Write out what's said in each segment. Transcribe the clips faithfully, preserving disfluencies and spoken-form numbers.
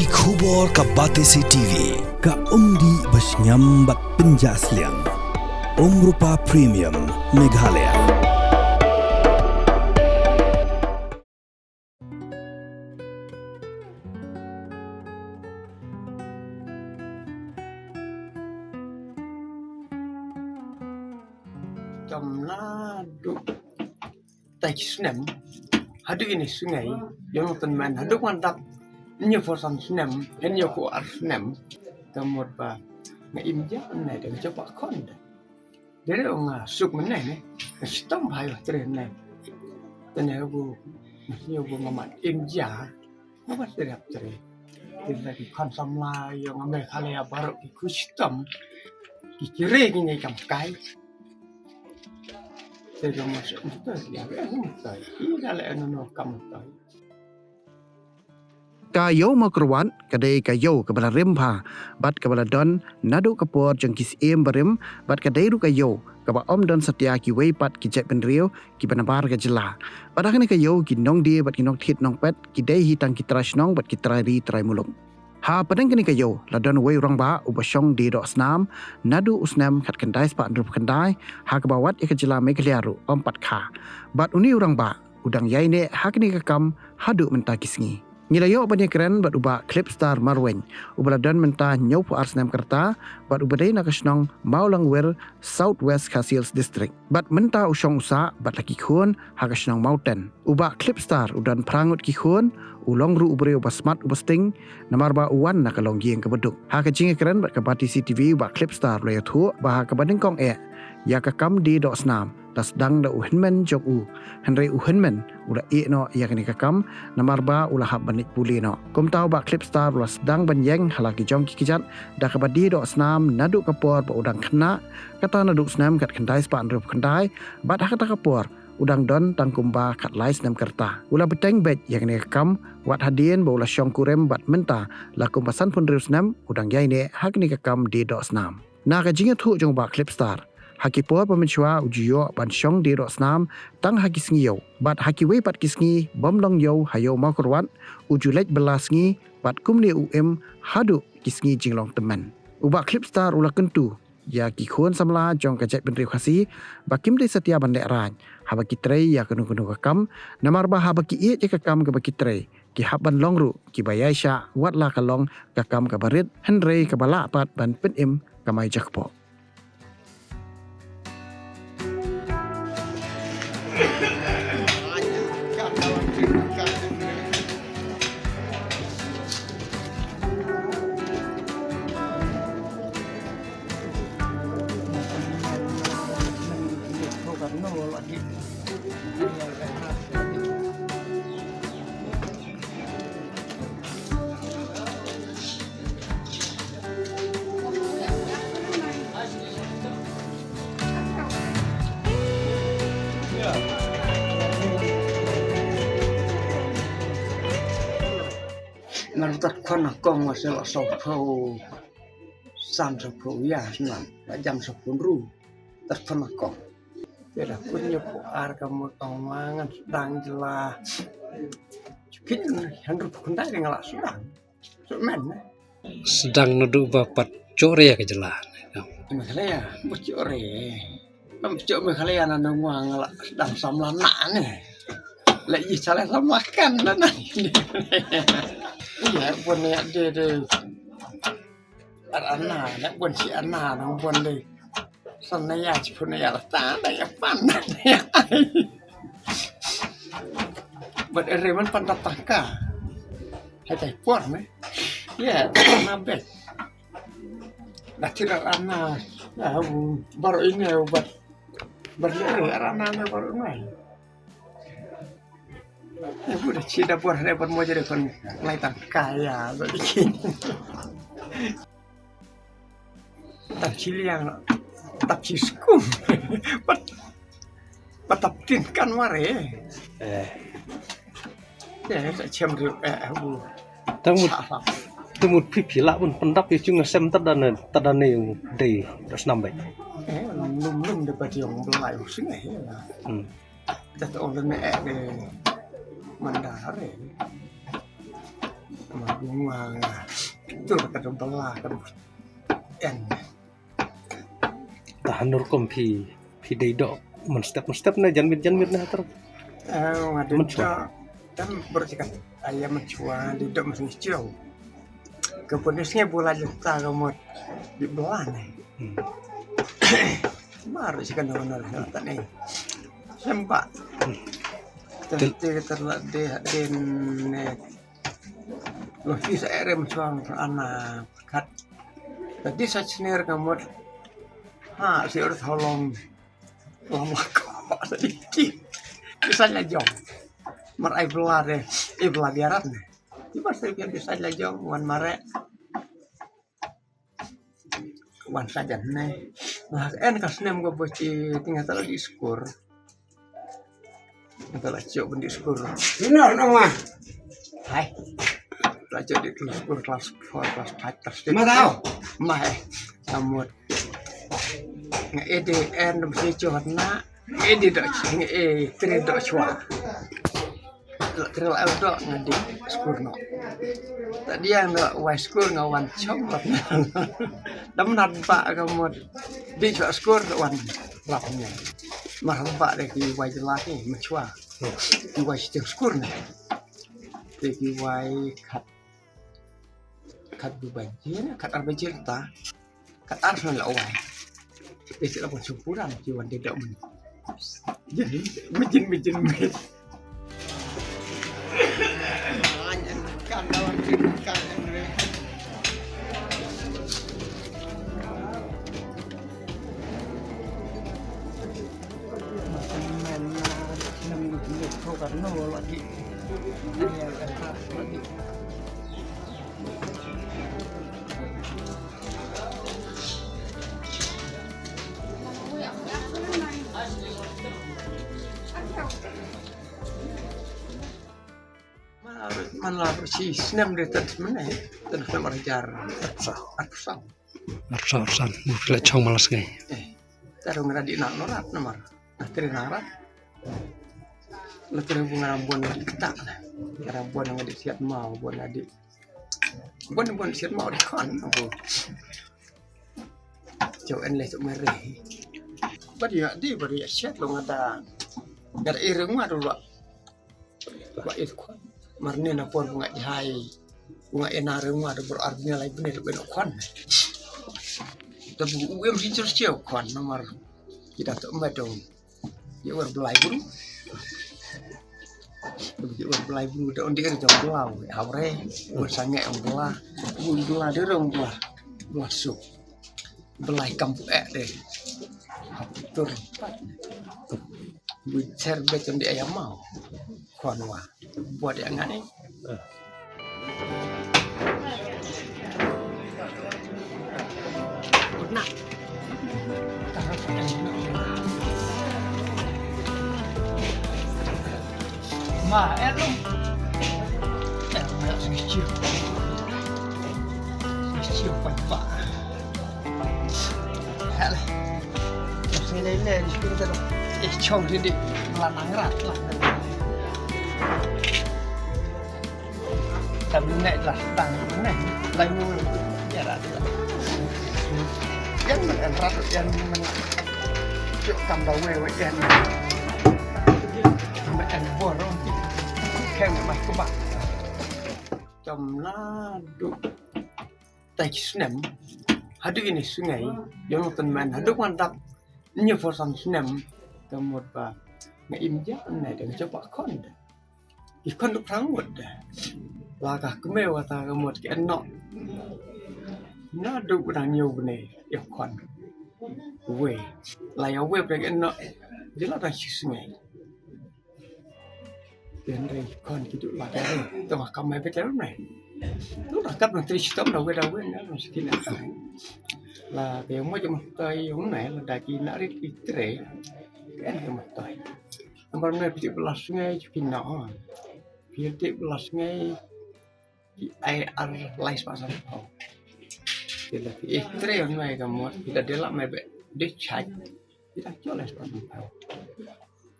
Ki khubor ka Batesi T V, ka umdih ba shngiam bad pynjah sliang. Umrupa Premium, Meghalaya. Tam naduh tai ki snem haduh ine i sngi, ïa nongtymmen haduh ngan dap hynñiewphew san snem, hynñiewphew ar snem. Ka mut ba nga im ja ne, dang jop ba khon de. Dei re nga suk mynne ne, nga shitom bha ïa u tre ne. Te ne u, u nga mat im ja, nga mat tre ap tre. Te ne ki khun samla ïa nga Meghalaya baroh ki khuid shitom, ki kire ki ne kam kai. Te ka mut suk mynta ïa ka mynta ïa ka leh ano no kam mynta. Ka Ïew Mawkyrwat ka dei ka ïew kaba la rim bha bad kaba la don naduh ka por jong ki syiem barim, bad ka dei ruh ka ïew kaba ym don satia kiwei pat ki jaitbynriew kiba nabar ka jylla. Bad ha kane ka ïew ki nongdie bad ki nongthied nongpet ki dei hi tang ki trai shnong bad ki trai ri trai muluk. Ha pdeng kane ka ïew la don uwei u rangbah uba shong die doh snam naduh u snem khatkhyndai spah hynriewphew khyndai, ha kaba wat ïa ka jylla Meghalaya ruh ym pat kha. Bad une u rangbah u dang ïaineh ha kane ka kam haduh mynta ki sngi. Ngi la ïoh ban ïakren bad u Bah Clipstar Marwein, uba la don mynta hynñiewphew ar snem ka rta, bad uba dei na ka shnong Mawlangwir, South West Khasi Hills District. Bad mynta u shong u sah bad la ki khun ha ka shnong Mawten. U Bah Clipstar u don phra ngut ki khun, u long ruh u briew uba smat uba sting, namar ba u wan na ka longïing kaba duk. Ha ka jingïakren bad ka Batesi T V, u Bah Clipstar u la ïathuh ba ha kaba nyngkong eh ïa ka kam die doh snam la sdang da u hynmen jong u, hynrei u hynmen u la ïeh noh ïa kane ka kam namar ba u la hap ban leit pule noh. Kumta u Bah Clipstar u la sdang ban ïeng ha la ki jong ki kjat da kaba die doh snam naduh ka por ba u dang khynnah, kata naduh u snem khatkhyndai spah hynriewphew khyndai, bad ha kata ka por u dang don tang kumba khatlai snem ka rta. U la bteng beit ïa kane ka kam wat hadien ba u la shong kurim bad mynta la kumba sanphew hynriew snem u dang ïaineh ha kane ka kam die doh snam. Na ka jingïathuh jong u Bah Clipstar, ha ki por ba mynshuwa u ju ïoh ban shong die doh snam tang ha ki sngi ïew, bad ha kiwei pat ki sngi bym long ïew ha Ïew Mawkyrwat u ju leit bylla sngi, bad kumne u im haduh ki sngi jinglong tymmen. U Bah Clipstar u la kyntu ïa ki khun samla jong ka jaitbynriew Khasi ba kim dei satia ban lehrain haba ki trei ïa kano kano ka kam, namar ba haba ki ïeit ïa ka kam kaba ki trei ki hap ban long ruh kiba ïaishah, wat la ka long ka kam kaba rit hynrei kaba lah pat ban pynim kamai jakpoh. Nga ruh tat khun na kong nga shu la sawphew san sawphew ïa snem, la jam sawphew hynriew. Tat khun na kong. Te la khun ïa phew ar ka mut ong ma ngan sdang jylla. Chukit hynriewphew khyndai nga la sdang. Sdang naduh ba pat jur ïa ka jylla. Meghalaya, ba jur ïa. Ba jur Meghalaya na nongwa nga la sdang samla na ne. La ïa shalai samla kan na na. Ïa bun ïa de de. Ar ana, na bun shi ana, na bun de. San na ïa, shi pun na ïa, la ta na ïa pan na ïa. Bad ere man pan ta tangka. Hai tai por me. Ïa, na bet. Na tira ana, na baroh ine bad bad ere ana ne baroh ine. Ïa bu da shi da bor re ban mo jere kon lai tangka ïa ba iki. Tap shi liang, tap shi skum. Pat, pat tap tin kan ware. Eh. Ya, ya, sa chem riu, eh, eh, bu. Tang mut, tang mut phi phi lah bun pyndap ïa jong nga sem tad dane, tad dane ïa u dei doh snam beit. Eh, lum lum de pat ïa u Blai u sngewbha ïa. Hmm. Tat ong dane eh de mandar eh. Ma bung ma nga. Tu ka tu bela ka tu. En. Tahan nur kom phi phi dei dok. Mynstep mynstep na janmit janmit na ter. Eh, nga dei dok. Tam bersikat ayam menchua dei dok masing chiau. Kepunis ngai bula jenta ka mot di bela ni. Baru sih kan mana tak ni. Sempak. Tadi terlak deh din ni. Loh, ti sa ere menchua ana kat. Tadi sa chenir ka mot. Ha, si urut holong. Lama kau apa tadi ki. Bisa lajong. Mar ai bela deh. Ai bela biarat ni. Ti ba sa biarat bisa lajong wan mare. Wan sajan ne. Nah, en ka snem ko boci tinggal tala di skur. Tala ciok bendi skur. Ina nama. Hai. Tala ciok di skur kelas four, kelas five, kelas six. Ma tau. Ma eh. Samut. Nge ede en mesti ciok na. Nge ede dok ciok, nge ede tri dok ciok. Lak kri lak el dok nga dih skur noh. Tadi yang dok wai skur nga wan chong lak. Dam nat ba ka mot dih chwa skur wan lap nya. Mar ba de ki wai jela ki mechwa. Ki wai siting skur ne. De ki wai kat kat du bajir, kat ar bajir ta. Kat ar shuwa la wai. Te sila pun sumpuran ki wan dei dok mun. Jadi mijin mijin mijin. Kan lawan kan. Man la shi snem de tan snem ne, tan snem ar hajar arphew saw. Arphew saw, arphew saw. Ngi la chong malas ngai. Eh, ta rung ra di nak norat namar. Na tri nara. La tri bu ngara bon di tak na. Ngara bon ngi di siat mau bon di. Bon bon siat mau di kan abu. Jauh en le tu meri. Bad ya di bad ya siat lo ngada. Ngada irung ma dulu. Ba ïa khwan. Mar ne na por bu nga jahai. Bu nga ïa na reng ma da bor ar bnia lai bnia da beno khwan. Da bu u em sin chur chiaw khwan namar. Ki da to ma dong. Ïa wer blai bru. Ïa wer blai bru da on di er jong blau. Hawre. Wer sange ong bla. Ong bla de rong bla. Bla suk. Belai kam bu ek de. Tur. Bu cer be cem de ayam mau. Khwan wa. Buat de ngan ni. Una. Ma, eh, lu. Eh, lu nak sini cium. Sini cium, pa, pa. Alah. Sini lele, sini kita. Eh, chong sini. Lanang rat lah. Tam ne lah, tang ne. Lai mu. Ya rat lah. Yang men rat, yang men. Cuk kam da we we yang. Men bor. Kem mas kubak. Tam na du. Tai snem. Haduh ini sungai. Yang ten men. Haduh mantap. Nyo for san snem. Kamut ba. Nga im ja ne dang coba kon. Ïa khon duk phrang mut de. La ka kmie wa ta ka mut ki en noh. Na duk ba dang ñiew bne ïa khon. Wei. La ïa wei ba dang en noh. Jela dang shisngai. Ïa ndai khon ki duk la ka re. Tengah kamai betel ne. Tu da kap na tri shitom da wei da wei na na sikin na. La ka ïa mo jong tai ïa ne la da ki na rit ki tre. Ki en ka mo tai. Namar ngai phi tip ba la sngai phi noh. Phi tip ba la sngai phi ai ar lai spah sanphew. Phi la phi eh tre ngai ka mut phi la dela mai be de chai. Phi la jol lai spah sanphew.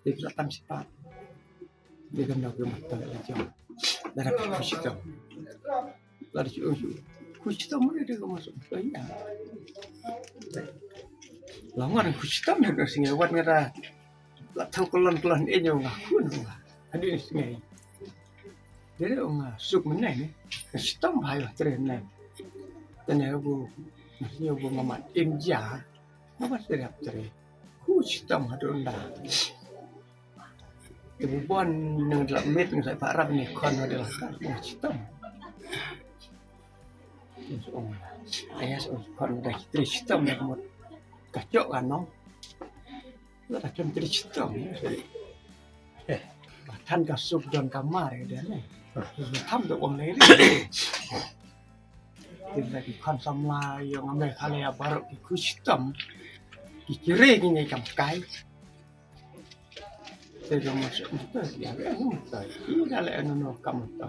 Phi la tam sipat. Phi la noh ka mut ta la jol. Dara phi phi sitom. La da shu ong shu. Khu shitom re de ka masuk. Oi ya. La ngan khu shitom de ka sngi wat nga da. La thau kolon kolon e nyo nga khu nga. Hadi ni sngi. Dere ong nga suk mynne ne. Ka shitom bha ïa tre ne. Tene bu nyo bu ngamat im ja. Ngamat tre ap tre. Khu shitom hadon da. Te bu bon nang dlak mit nang sai parap ni khon hadon la ka khu shitom. Ong ayas ong khon da tre shitom ne mut. Ka chok ka nong. La da kem tri chitom. Eh, ba than ka suk don ka mar de ne. Tham to ong le. Tin da ki khon samla ïa nga me khale ya barok ki khu chitom. Ki kire ki ne kam kai. Te ka masuk mata ya le mata. Ina le anu no kam mata.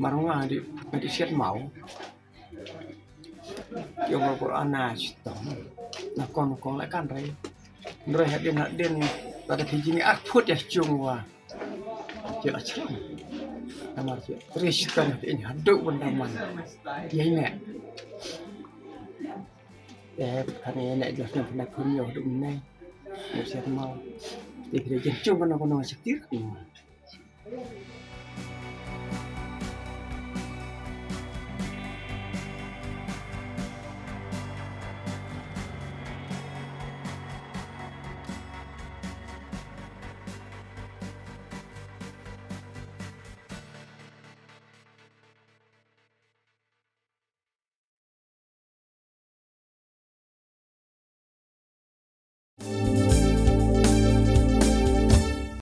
Marunga di di siat mau. Ïa ba por ana shitom. Na kon kon la kan re. Re hadin hadin. Pada pijing ak put ya chung wa. Cil achrang. Namar cil. Re shitom in haduk benda man. Ya ine. Eh, kan ine jelas ni pernah kun yo haduk ine. Ni siat mau. Di kira jin chung kono kono setir.